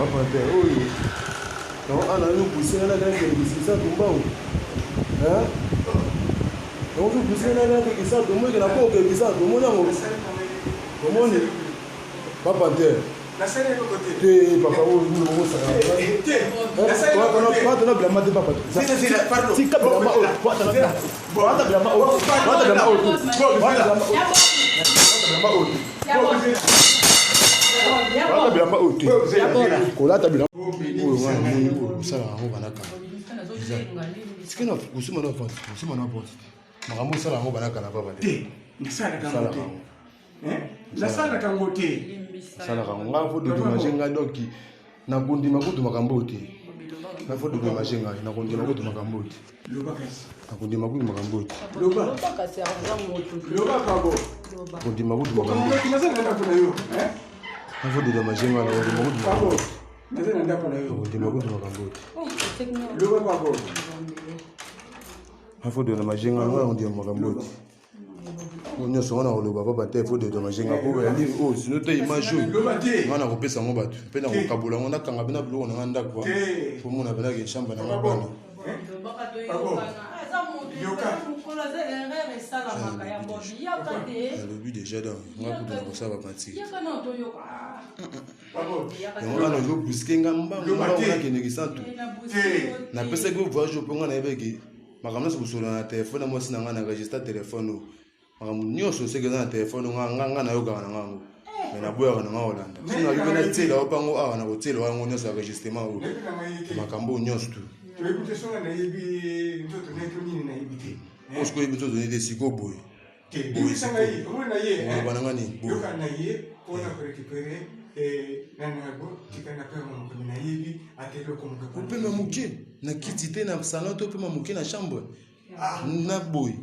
Papa te oyo. Donc ana yo poussé na na ke kisisa tumba. Hein? Donc yo poussé na na ke kisisa tumba ke na ko ke kisisa tumba nango. Omoni? Papa te. Nasali eloko te. Te papa oyo bino bokosaka. Te. Nasali eloko te. Wata na bilamba te papa. Pardon. Tika bilamba oyo. Wata na bilamba. Wata bilamba oyo. Wata bilamba oyo. Wata bilamba oyo. Wata bilamba oyo. Wata bilamba oyo te. Kolata bilamba oyo wana moni oyo osalaka yango bana kala. Sike na kosima na vente, kosima na vente. Makambo osala yango bana kala papa te. Nasalaka yango te. Nasalaka yango te. Nasalaka yango. Nga faut dédommager nga donc nakondima kutu makambo oyo te. Nga faut dédommager ngai, nakondima kutu makambo oyo te. Loba kasi. Nakondima kutu makambo oyo te. Loba. Loba kasi aza moto. Loba pabo. Nakondima kutu makambo oyo te. Naza na ndako na yo. Nga faut dédommager ngai, nakondima kutu makambo oyo te. Naza na ndako na yo. Nakondima kutu makambo oyo te. Loba pabo. Nga faut dédommager ngai, nga nakondima makambo oyo te. Oyo nyonso nga nakoloba papa te faut dédommager nga po ya livre oyo sino te image oyo nga nakopesa yango bato mpe nakokabola yango nakanga mpe na biloko na nga ndako po mona mpe nake chambre na nga bana. Nalobi déjà donc nga kutu nakosala bamatiki yango wana ozobuske nga mbangu mbangu nakendeki santu napesaki yo voyage mpo nga nayebaki makambo nyonso kosolola na telefone na mwasi na ngai na registre telefone oyo makambo nyonso oseki eza na telefone nga nga nga nayokaka na ngai yango me naboyaka na ngai kolanda soki nayoki mpe natiela yo mpango awa nakotiela yo yango nyonso ya registrement oyo makambo oyo nyonso tu osikoyebi nzoto nete sikoyo boye oloba na nga nini yoka na ye mpona korekipere opema moke na kiti te na salon te opema moke na chambre ah. na boye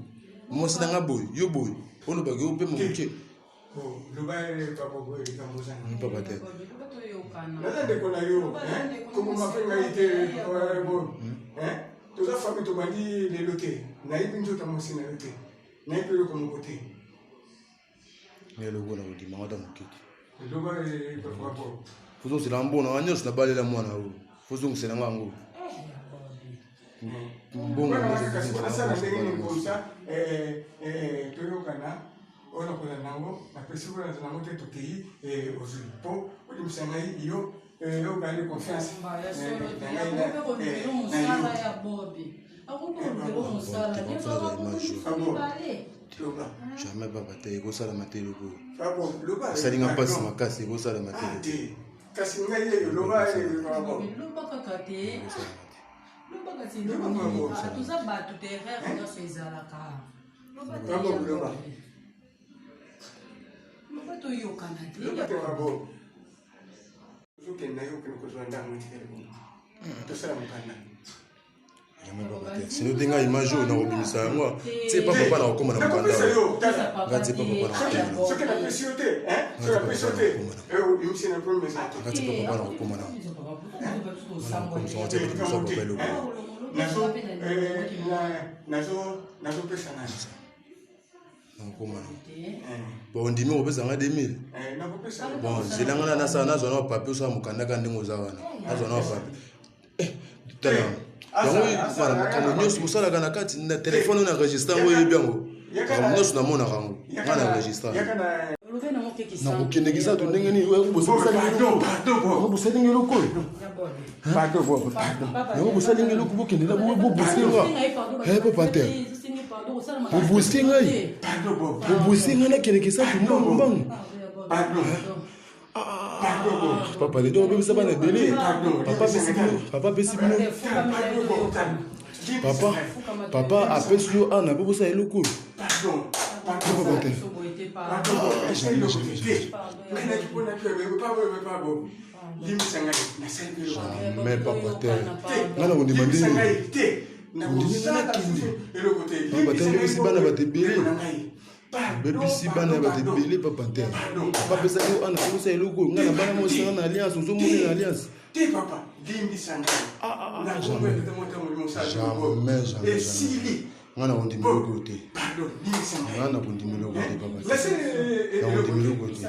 mwasi na nga boye yo boye olobaki opema moke papa te naza ndeko na yo koboma mpe ngai te toza famille tobandi lelo te nayebi nzoto ya mwasi na yo te nayebi eloko moko te. Eloko na kondima ata moke te. Fozongisela mbongo na nyonso nabalela mwana oyo fozongisela nga yango mbongo nasala ndenge nini komsa toyokana oyo nakozala nango napesi oyo nazala nango te tokei ozwi mpo olimbisa ngai yo obali confiance na ngai na yo. Jamais papa te ekosalama te eloko oyo esali nga mpasi makasi ekosalama te ah, kasi ngai yeyo loba loba kaka te loba kasi toza bato te erreur nyonso ezalaka loba loba toyokana te ozokende na yo okende kozwa ndango etikali bongo tosala mokanda. Sino te ngai image oyo nakobimisa yango tie pa papa nakokoma na mokanda nga tie pa papa soki napesi yo te soki napesi yo te nga tie pa papa nakokoma na nakomisa tie liboso ya papa eloko nazopesa nani nakokoma na bon ondimi okopesa nga 2000 bon nzela nga nasala nazwa na papier osala mokanda kaka ndenge oza wana nazwa na papier tala yango bana makambo nyonso bosalaka na kati na telefone oyo na registre yango oyebi yango makambo nyonso namonaka yango nga na registre nakokende kisatu ndenge nini bosalingi eloko oyo yango bosalingi eloko bokendela bobuske nga po pantere bobuske ngai bobuske ngai nakende kisatu mbangu mbangu. Papa lelo obebisa bana ebele. Papa apesi bino, papa apesi bino. Papa, papa apesi yo ana po bosala eloko oyo. Papa te. Jamais, jamais, jamais. Jamais papa te. Nga na kondima ndenge. Ondimi nga nakende. Papa te obebisi bana bato ebele. Obebisi bana ya bato ebele papa te. Papa apesaki yo ana osa eloko oyo. Nga na bana mwasi na nga na alliance ozomoni na alliance. Te papa, limbisa ngai. Jamais, jamais, jamais. Esili. Nga na kondima eloko te. Nga na kondima eloko te papa. Na kondima eloko te.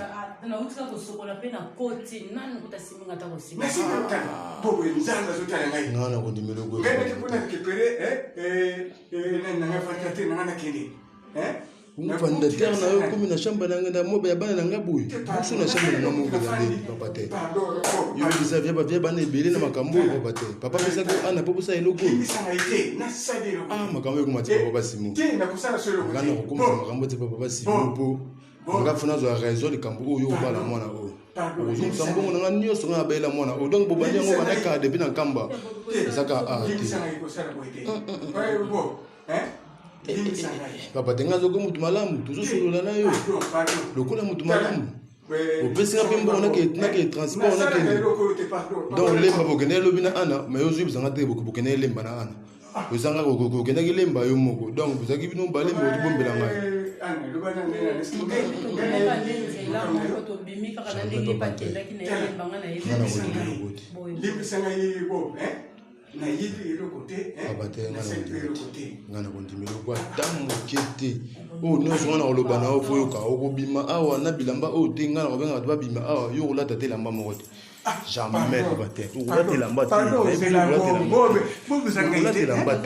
Nautika kosokola mpe na koti nanu kuta siminga ata kosimba. Nga na kondima eloko te. Fondateur na yo okomi na chambre na ngai mobe ya bana na ngai boye biso na chambre na ngai moko eza ndeni papa te yo bisa via bavia bana ebele na makambo oyo papa te papa pesaki ana mpo bosala eloko oyo ah makambo ekoma ti papa basimo ngai na kokomisa makambo ti papa basimo mpo nga fo nazwa raison likambo oyo obala mwana oyo okozongisa mbongo na ngai nyonso ngai nabayela mwana oyo donc bobandi yango banda kala depuis na nkamba ezaka a te Papa te nga azoko motu malamu tozosolola na yo lokola motu malamu opesi nga mpe mbongo nake transport nakende donc lemba bokende elobi na ana mais ozwi bizanga te bokende elemba na ana ozanga okendaki lemba yo moko donc bozalaki bino balemba otobombela ngai Nayebi eloko te papa te nga nakondima eloko ata moke te oyo nyonso nga nakoloba na yo mpo oyoka okobima awa na bilamba oyo te nga nakobenga bato babima awa yo okolata te elamba moko te jamais papa te okolata elamba te okolata elamba te.